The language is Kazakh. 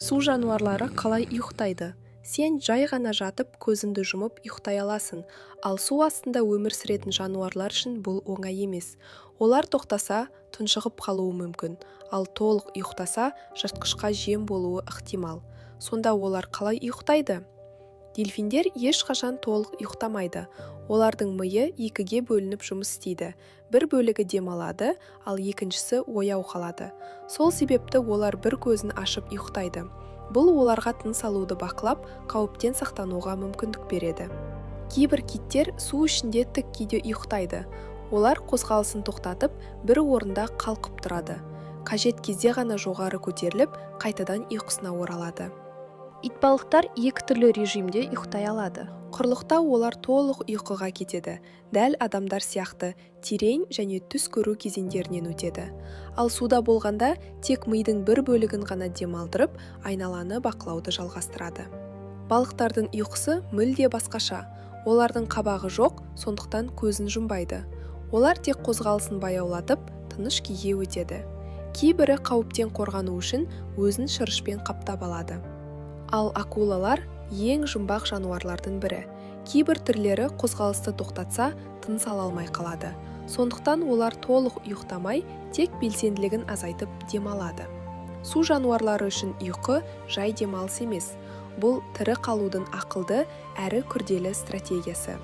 Су жануарлары қалай ұйықтайды? Сен жай ғана жатып, көзіңді жұмып ұйықтай аласың, ал су астында өмір сүретін жануарлар үшін бұл оңай емес. Олар тоқтаса, тұншығып қалуы мүмкін, ал толық ұйықтаса, жыртқышқа жем болуы ықтимал. Сонда олар қалай ұйықтайды? Дельфиндер ешқашан толық ұйықтамайды. Олардың миы екіге бөлініп жұмыс істейді: бір бөлігі демалады, ал екіншісі ояу қалады. Сол себепті олар бір көзін ашып ұйықтайды. Бұл оларға тыныс алуды бақылап, қауіптен сақтануға мүмкіндік береді. Кейбір киттер су ішінде тік күйде ұйықтайды. Олар қозғалысын тоқтатып, бір орында қалқып тұрады. Қажет кезде ғана жоғары көтеріліп, қайтадан ұйқысына оралады. Итбалықтар екі түрлі режимде ұйықтай алады. Құрлықта олар толық ұйқыға кетеді, дәл адамдар сияқты терең және түс көру кезеңдерінен өтеді. Ал суда болғанда тек мидың бір бөлігін ғана демалдырып, айналаны бақылауды жалғастырады. Балықтардың ұйқысы мүлде басқаша. Олардың қабағы жоқ, сондықтан көзін жұмбайды. Олар тек қозғалысын баяулатып, тыныш күйге өтеді. Кейбірі қауіптен қорғану үшін өзін шырышпен қаптап алады. Ал акулалар – ең жұмбақ жануарлардың бірі. Кейбір түрлері қозғалысты тоқтатса, тыныс ала алмай қалады. Сондықтан олар толық ұйықтамай, тек белсенділігін азайтып демалады. Су жануарлары үшін ұйқы – жай демалыс емес, бұл тірі қалудың ақылды әрі күрделі стратегиясы.